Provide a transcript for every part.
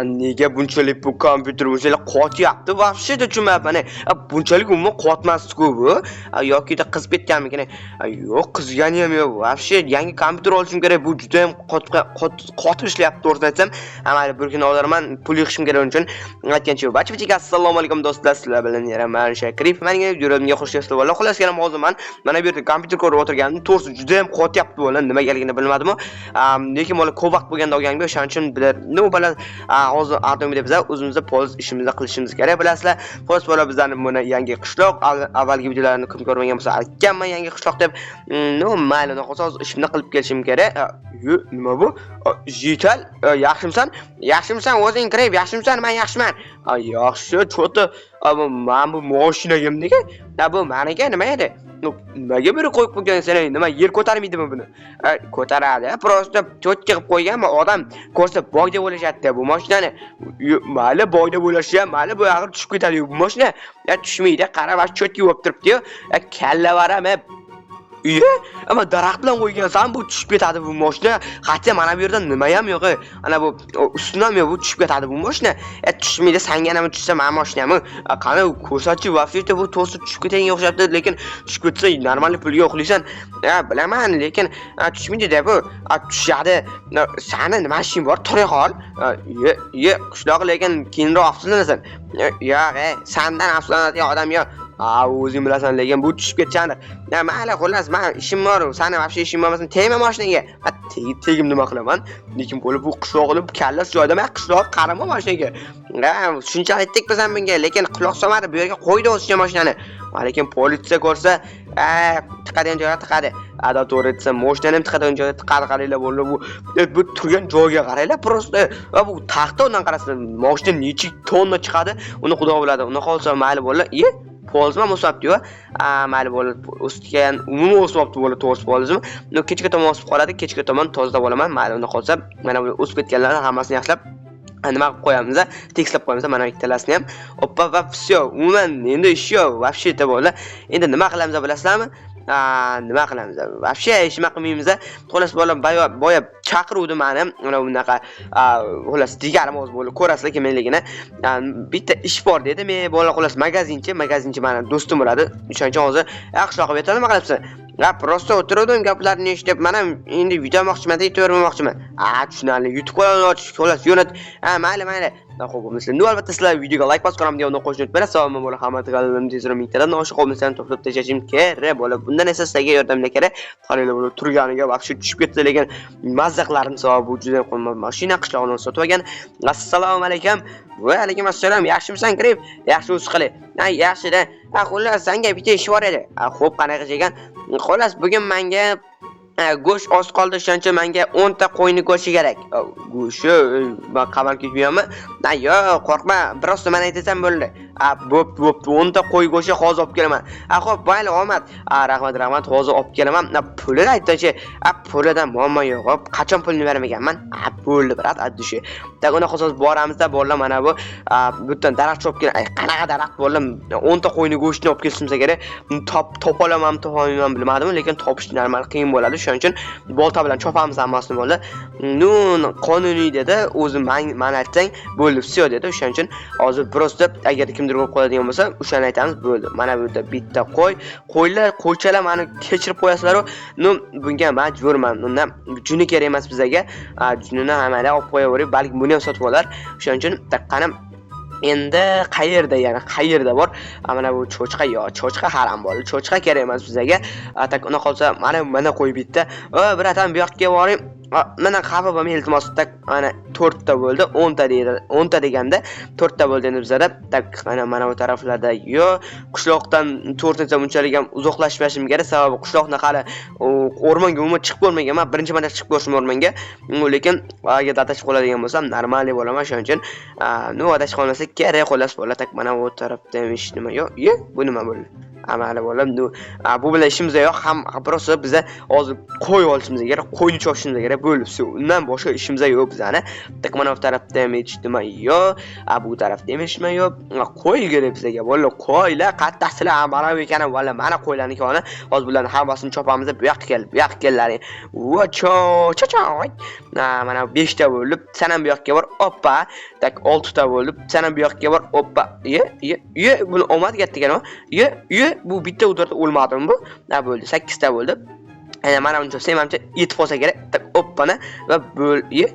Nega bunchalik bu kompyuter bunchalik qotyapti? Вообще tushunmayapman. Bunchalik umuman qotmasdi-ku bu. Yokida qizib ketganmikin? Yo'q, qizgani ham yo'q. Вообще yangi kompyuter olishim kerak. Bu juda ham qotib ishlayapti, to'g'risini aytsam. Mayli, bir kun olarman, pul yig'ishim kerak uning uchun. Aytgancha, barcha assalomu alaykum do'stlar, sizlar bilan yana man Shakrif. Menga videoimga xush kelibsizlar. Vallahi xullas kalam hozir man mana bu yerda kompyuter ko'rib o'tirgandim. To'g'risi juda ham qotyapti bu, nimagaligini bilmadim. Lekin bola ko'p vaqt bo'lganda olganimga o'shaning uchun bilar. Nima bola hozir avtomobilda biz o'zimizda poz ishimizni qilishimiz kerak, bilasizlar. Xullas bola bizlarni buni yangi qishloq avvalgi videolarni kim ko'rmagan bo'lsa aytganman yangi qishloq deb. Ну, mayli, unaqa bo'lsa hozir ishimni qilib kelishim kerak. Nima bu? Jital, yaxshimisan? Yaxshimisan o'zing kirib, yaxshimisan? Men yaxshiman. Yaxshi, cho'ti. Mana bu mashinaga nega? Bu meniki nima edi? Nimaga buni qo'yib qo'ygan sen? Nima yer ko'tarmaydimi buni? Ko'taradi. Просто cho'tka qilib qo'yganmi? Odam ko'rsa boy deb o'ylashadi bu mashinani. Mayli boy deb o'ylashi ham, mayli bu axir tushib ketadi bu mashina. Tushmaydi, qara, mana cho'tka bo'lib turibdi-yu. Kallavaram, Iye, ammo daraxt bilan qo'ygansan, bu tushib ketadi bu mashina. Hatto mana bu yerda nima ham yo'q. Ana bu ustidan ham yo'q, bu tushib ketadi bu mashina. Tushmaydi, sanga nima tushsa, meni mashinamni. Qani ko'rsatchi, вообще bu to'sib tushib ketganga o'xshabdi, lekin tushib ketsa normal pulga uxlaysan. Bilaman, lekin tushmaydi bu. Tushadi. Sani nima ishing bor? Tura qol. Ye, ye, qishloq lekin keyinroq afsuslanasan. Yo'q, sandan afsuslanadigan odam yo'q. O'zing bilasan, lekin bu tushib ketishadi. Mayli, xullas, men ishim bor, sani вообще ishing bo'lmasin, tegma mashinaga. Tegim nima qilaman? Lekin bo'lib bu qishloqni kallasi joyida, men qishloq qarama mashinaga. Shunchalik aytdik bunga, lekin quloq solmadi, bu yerga qo'ydi o'zicha mashinani. Lekin politsiya ko'rsa, tiqadigan joyga tiqadi. Ado to'g'ri aytsam, mashinani ham tiqadigan joyga tiqadi, qaranglar bo'ldi bu. Bu turgan joyga qaranglar, просто bu taxta undan qarasin, mashina necha tonna chiqadi, uni Xudo biladi. Unaqa olsa mayli bo'ldi. Iye, polizmi ham o'syapti-yu. Mayli bo'ldi. Ustiga umuman o'syapti bo'ldi, to'g'risi polizmi. Но, kechga tomon o'sib qoladi, kechga tomon tozalab olaman. Mayli, unda qolsa, mana bu o'sib ketganlarni hammasini yaxshilab nima qilib qo'yamiz, tekislab qo'yamiz mana ikkalasini ham. Oppa va всё, umuman endi ish yo'q, вообще bo'ldi. Endi nima qilamiz bilasizlarmi? Nima qilamiz? Вообще hech nima qilmaymiz. Xullas bola boya chaqiruvdi mani. Mana bunaqa, xullas jigarim o'zi bo'ldi, ko'rasizlar kimligini. Bitta ish bor dedi. Men bola xullas magazinchi mani do'stim bo'ladi. O'shaning uchun hozir yaxshiroq qilib aytaman, nima qilyapsan? Просто o'tiruvdim gaplarni eshitib, mana endi yutamoqchiman, yutavermoqchiman. Tushunarli, yutib qolaman, xullas yo'nat. Mayli, mayli. Xo'p, bo'lmasa, ну albatta sizlar videoga like bosib qo'yaman degan qo'shni unutmanglar. Salomat bo'lib, hamma kanalimni tezroq mingtadan oshiq bo'lmasam to'plab tashlashim kerak bo'lib. Bundan esa sizlarga yordamlar kerak. Qaranglar, bo'lib turganiga вообще tushib ketdi, lekin mazza qilarim savob bu juda qimmat mashina qishlog'ini sotib olgan. Assalomu alaykum. Va alaykum assalom. Yaxshimisan, kirib? Yaxshi o'z qilay. Yaxshi-da. Xullas, senga bitta ish bor edi. Xo'p, qanaqa ish ekan? Xullas, bugun menga go'sht oz qoldi, o'shaning uchun menga 10 ta qo'yni go'shti kerak. Go'shti, man qamalib ketmayapman. Yo'q, qo'rqma, biroz man aytasam bo'ldi. Bo'pti, bo'pti. 10 ta qo'y go'shti hozir olib kelaman. Xo'p, mayli, omad. Rahmat, rahmat, hozir olib kelaman. Pulini aytdi-chi. Pulidan muammo yo'q. Hop, qachon pulni bermaganman? Bo'ldi, брат, addushi. Так, unaqa so'z boramizda, bo'ldi, mana bu bitta daraxt chopib kel. Qanaqa daraxt bo'ldi? 10 ta qo'yni go'shtini olib kelishim kerak. Top topolamanmi, topolmayman bilmadim, lekin topish normal qiyin bo'ladi. Shuning uchun bolta bilan chopamiz hammasini bo'ldi. Ну, qonuniy dedi, o'zi man aytsang bo'ldi, всё dedi. O'shaning uchun hozir просто agar kimdir ko'rib qoladigan bo'lsa, o'shani aytamiz, bo'ldi. Mana bu yerda bitta qo'y, qo'ylar, qo'ychalar mani kechirib qo'yasizlar-u. Ну, bunga majburman. Undan juni kerak emas bizga. Junini mayli olib qo'yaverib, balki buni ham sotib olar. O'shaning uchun qani endi qayerda yana qayerda bor? Mana bu cho'chqa yo'q, cho'chqa harom bo'ldi. Cho'chqa kerak emas bizga. Так, uni qolsa, mana qo'y bitta. O, братан, bu yoqqa boring. Mana xafa bo'lmang, iltimos. Так, mana 4 ta bo'ldi, 10 ta deydi. 10 ta deganda 4 ta bo'ldi endi bizada. Так, mana bu taraflarda yo'q. Qishloqdan to'rtinchi bunchalik ham uzoqlashmashim kerak, sababi qishloqni hali o'rmonga umuman chiqib ko'rmaganman. Birinchi marta chiqib ko'rishim o'rmonga. Lekin agar adashib qoladigan bo'lsam, normal bo'laman, shuning uchun. Ну, adashib qolmasak kerak, xullas bo'ladi. Так, mana bu tarafda ham hech nima yo'q. Ye, bu nima bo'ldi? Mayli bolam, bu bilan ishimiz yo'q. Ham просто biza hozir qo'y olishimiz kerak, qo'yni chopishimiz kerak bo'ldi. Всё, undan boshqa ishimiz yo'q bizani. Так, mana bu tarafda ham hech nima yo'q. Bu tarafda ham hech nima yo'q. Qo'y kerak bizga, bola, qo'ylar qattasizlar, mana bu ekan, bola, mana qo'ylarni koni. Hozir bularni hammasini chopamiz, bu yoqqa kel, bu yoqqa kellaring. Va cho cho cho. Mana 5 ta bo'ldi. Sen ham bu yoqqa bor. Oppa. Так, 6 ta bo'ldi. Sen ham bu yoqqa bor. Oppa. Ye, ye, ye, buni omad ketdi ekan. Ye, ye, bu bitta удар da o'lmadimi bu? Ha, bo'ldi. 8 ta bo'ldi. Ana mana buncha chopsam, manimcha yetib qolsa kerak. Так, oppana va bo'l, ye.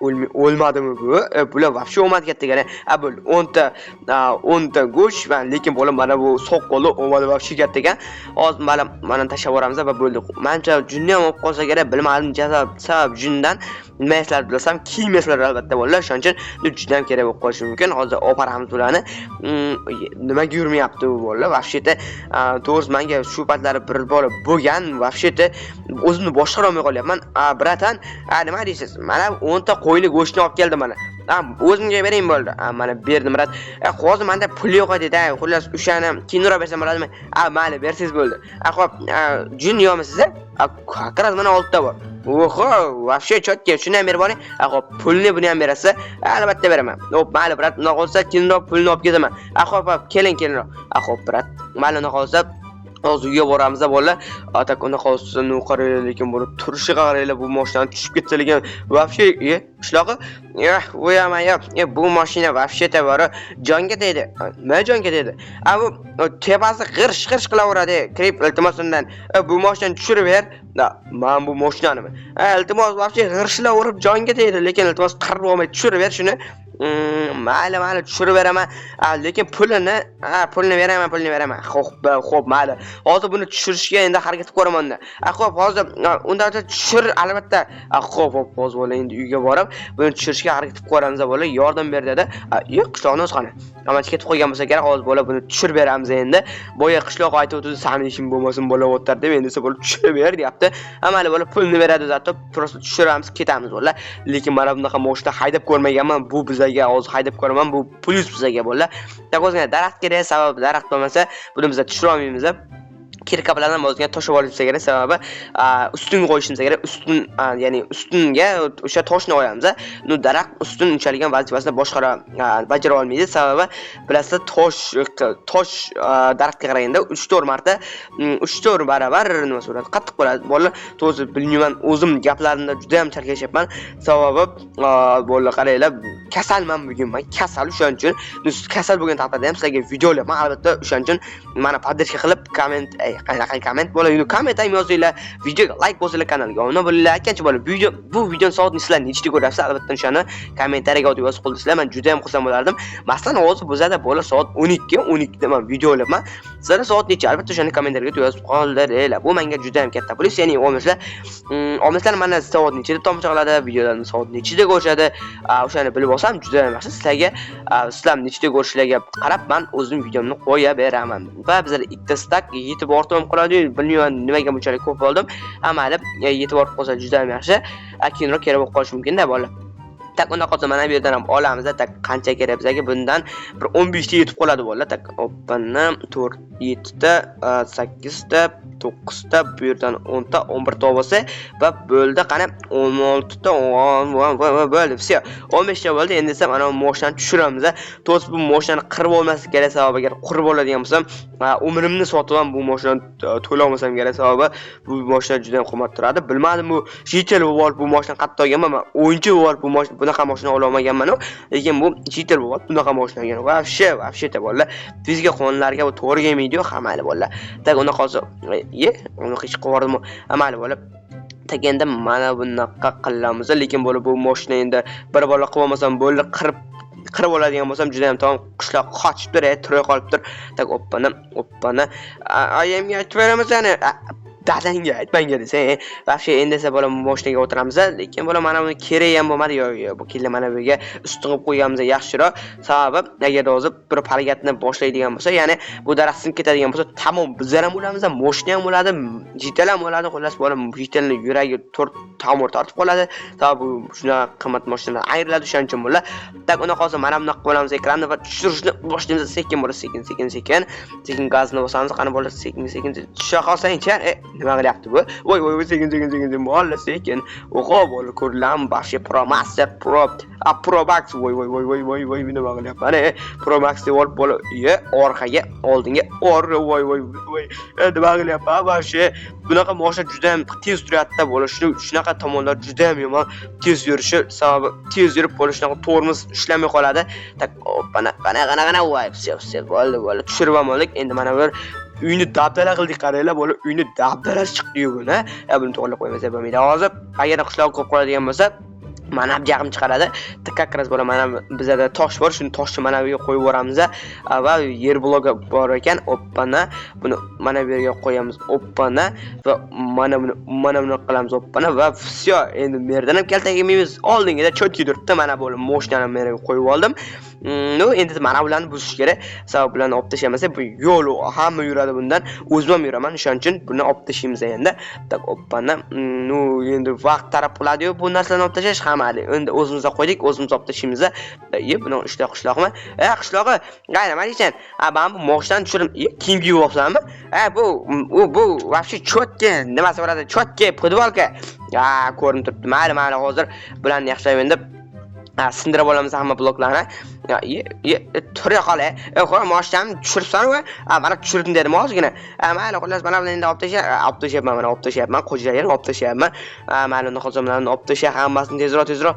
O'lmadimi bu? Bular вообще omad ketdi ekan. Ha, bo'ldi. 10 ta, 10 ta go'sht va lekin bola mana bu soqoli omadi вообще ketdi ekan. Hozir mana tashlab yuboramiz va bo'ldi. Manimcha junni ham olib qolsa kerak, bilmadim, jazo sabab jundan nima eslatib bilasam, kiyim eslatadi albatta bolalar. Shuning uchun juda ham kerak bo'lib qolishi mumkin. Hozir olib boramiz ularni. Nimaga yurmayapti bu bolalar? Вообще-то, to'g'risi menga shu paytlari bir bola bo'lgan, вообще-то o'zimni boshqara olmay qolyapman. Братан, nima deysiz? Mana 10 ta qo'yni go'shtini olib keldim mana. O'zimga bering bo'ldi. Mana berdim, брат. Hozir menda pul yo'q edi-da. Xullas, o'shani keyinroq bersam bo'ladimi? Mayli, bersangiz bo'ldi. Xo'p, jun yo'qmi sizda? Как раз mana 6 ta bor. Oho, вообще чётко. Shuni ham berib boring. Xo'p, pulni buni ham berasiz. Albatta beraman. Xo'p, mayli, брат, unaqa bo'lsa keyinroq pulni olib ketaman. Xo'p, xo'p, keling, kelinroq. Xo'p, брат. Mayli, unaqa bo'lsa hozir uyga boramiz bolalar. Так, unaqa bo'lsa, ну qaranglar, lekin buni turishiga qaranglar, bu mashinani tushib ketsa lekin вообще, qishlog'i, eh, u ham yo'q. Bu mashina вообще-то bor, jonga tegdi. Nima jonga tegdi? Bu tepasi g'irsh g'irsh qilaveradi. Kirib, iltimos undan. Bu mashinani tushirib ber. Man bu mashinanimi? Iltimos, вообще g'irshlayverib jonga tegdi, lekin iltimos qirib olmay tushirib ber shuni. Mayli, mayli, tushirib beraman. Lekin pulini, ha, pulni beraman, pulni beraman. Xo'p, xo'p, mayli. Hozir buni tushirishga endi harakat qilib ko'raman unda. Xo'p, hozir undan tushir albatta. Xo'p, xo'p, hozir bola endi uyga borib, buni tushirishga harakat qilib ko'ramiz bola. Yordam ber dedi. Yo'q, qishloqni o'zi qani. Hammasi ketib qolgan bo'lsa kerak, hozir bola buni tushirib beramiz endi. Boya qishloq aytib o'tirdi, sani ishing bo'lmasin bola o'tar deb, endi esa bola tushirib ber deyapti. Mayli bola pulni beradi zato, просто tushiramiz, ketamiz bola. Lekin mana bunaqa mashina haydab ko'rmaganman, bu bizga hozir haydab ko'raman, bu plyus bizga bola. Так, o'zingga daraxt kerak, sababi daraxt bo'lmasa, buni biz tushira olmaymiz. Кирка bilan ham ozgina toshib olishimiz kerak, sababi ustunga qo'yishimiz kerak, ustun, ya'ni ustunga o'sha toshni qo'yamiz. Ну daraxt ustun unchalik ham vazifasini boshqara bajara olmaydi, sababi bilasizlar, tosh daraxtga qaraganda 3-4 marta, 3-4 barobar nima bo'ladi, qattiq bo'ladi. Bolalar, to'g'risi bilmayman, o'zim gaplarimda juda ham chalkashyapman, sababi bolalar qaranglar, kasalman bugun man, kasal, o'shaning uchun kasal bo'lgan taqdirda ham sizlarga video olyapman albatta, o'shaning uchun mana поддержка qilib komment, qanaqa komment bo'ladi, komment ham yozinglar, videoga like bosinglar, kanalga obuna bo'linglar. Aytgancha bola, bu videoni soatni sizlar nechida ko'ryapsizlar, albatta o'shani kommentariyaga yozib qo'ydilar, men juda ham xursand bo'lardim. Masalan, hozir bizada bola soat 12, 12 da men video olyapman. Sizlar soat necha? Albatta o'shani kommentariyaga yozib qoldiringlar. Bu menga juda ham katta plyus, ya'ni olmaslar mana soat nechida tomosha qiladi, videolarni soat nechida ko'rishadi, o'shani bilib olsam juda ham yaxshi. Sizlarga, sizlar nechida ko'rishlarga qarab men o'zim videomni qo'ya beraman. Va bizlar ikkita стак yetib ortib ham qoladi, bilmayman nimaga bunchalik ko'p oldim. Mayli, yetib ortib qolsa juda ham yaxshi. Keyinroq kerak bo'lib qolishi mumkin-da bolalar. Так, unda qolsa mana bu yerdan ham olamiz. Так, qancha kerak bizga? Bundan bir 15 ta yetib qoladi bolalar. Так, opani 4, 7 ta, 8 ta, 9 ta, bu yerdan 10 ta, 11 ta bo'lsa va bo'ldi. Qani 16 ta, bo'ldi. Всё. 15 ta bo'ldi. Endi esa mana bu mashinani tushiramiz. To'g'risi bu mashinani qirib olmaslik kerak, sababi agar qurib oladigan bo'lsam, umrimni sotib ham bu mashinani to'la olmasam kerak, sababi bu mashina juda ham qimmat turadi. Bilmadim, bu житель bo'lib olib bu mashinani qayerda olganman, man o'yinchi bo'lib olib bu mashina bunaqa mashina ola olmaganman-u, lekin bu житель bo'lib olib bunaqa mashina olgan. Вообще, вообще-то bolalar, fizika qonunlariga bu to'g'ri kelmaydi-yu, mayli bolalar. Так, unaqa qolsa, ye, unaqa ish qilib yubordim. Mayli bolalar. Так, endi mana bunaqa qilamiz, lekin bola bu mashina endi bir bola qilib olmasam bo'ldi, qirib oladigan bo'lsam juda ham tamom, qishloq qochib tur, turay qolib tur. Так, oppani, oppani. Ayamga aytib beraman seni. Dadangga ayt, manga desang. Вообще endi esa bola mashinaga o'tiramiz, lekin bola mana buni kerak ham bo'lmadi. Yo'q, yo'q, bu killa mana bu yerga ustun qilib qo'yganimiz yaxshiroq. Sababi agarda hozir bir harakatni boshlaydigan bo'lsa, ya'ni bu daraxt sinib ketadigan bo'lsa, tamom, bizlar ham o'lamiz, mashina ham o'ladi, житель ham o'ladi. Xullas, bola житель ni yuragi to'rt tomir tortib qoladi. Sababi bu shunaqa qimmat mashinalar ayriladi, o'shaning uchun bular. Так, unaqa bo'lsa mana bunaqa qilamiz ekranni va tushirishni boshlaymiz sekin bola, sekin, sekin, sekin. Sekin gazni bosamiz, qani bola, sekin, sekin tusha qolsangchi, nima qilyapti bu? Voy, voy, voy, sekin, sekin, sekin, sekin, bola, sekin. Oho, bola, ko'riladimi? Вообще Pro Master, Pro, a Pro Max, voy, voy, voy, voy, voy, voy, nima qilyapti? Mana Pro Max deb olib bola, ye, orqaga, oldinga, orqa, voy, voy, voy, nima qilyapti? Вообще bunaqa mashina juda ham tez turyapti bola. Shunaqa tomonlar juda ham yomon tez yurishi, sababi tez yurib bola shunaqa tormoz ishlamay qoladi. Так, qana, qana, qana, qana, voy, все, все, bo'ldi, bo'ldi, tushirib ham oldik. Endi mana bir uyni dabdala qildik, qaranglar, bola, uyni dabdalasi chiqdi-yu buni. Buni to'g'irlab qo'ymasak bo'lmaydi. Hozir agar qishloq ko'p qoladigan bo'lsa, mana bu jag'im chiqaradi. Как раз bola, mana bizada tosh bor, shuni toshni mana bu yerga qo'yib yuboramiz va yer bloki bor ekan. Oppana, buni mana bu yerga qo'yamiz. Oppana, va mana buni qilamiz. Oppana, va всё, endi bu yerdan ham kaltak yemaymiz. Oldingida чётко turibdi. Mana bu mashinani bu yerga qo'yib oldim. Ну, endi mana bularni buzish kerak. Sababi bularni olib tashlamasak, bu yo'l hamma yuradi bundan. O'zim ham yuraman, o'shaning uchun buni olib tashlaymiz endi. Так, oppana. Ну, endi vaqt talab qiladi-yu bu narsalarni olib tashlash ham hali. Endi o'zimizda qo'ydik, o'zimiz olib tashlaymiz. Ye, buni ishla qishloqmi? E, qishlog'i. Ay, nima deysan? A, mana bu moshinani tushirib, kiyim kiyib olibsanmi? E, bu вообще чётко, nimasi bo'ladi? Чётко, футболка. Ha, ko'rinib turibdi. Mayli, mayli, hozir bularni yaxshilab endi sindirib olamiz hamma bloklarni. Ye, ye, tura qol, e. Qo'y, moshinamni tushiribsan u. Ha, mana tushirdim dedim ozgina. Ha, mayli, xullas, mana buni endi olib tasha, olib tashlayapman, mana olib tashlayapman, qo'jayin olib tashlayapman. Ha, mayli, unda hozir bularni olib tasha, hammasini tezroq, tezroq.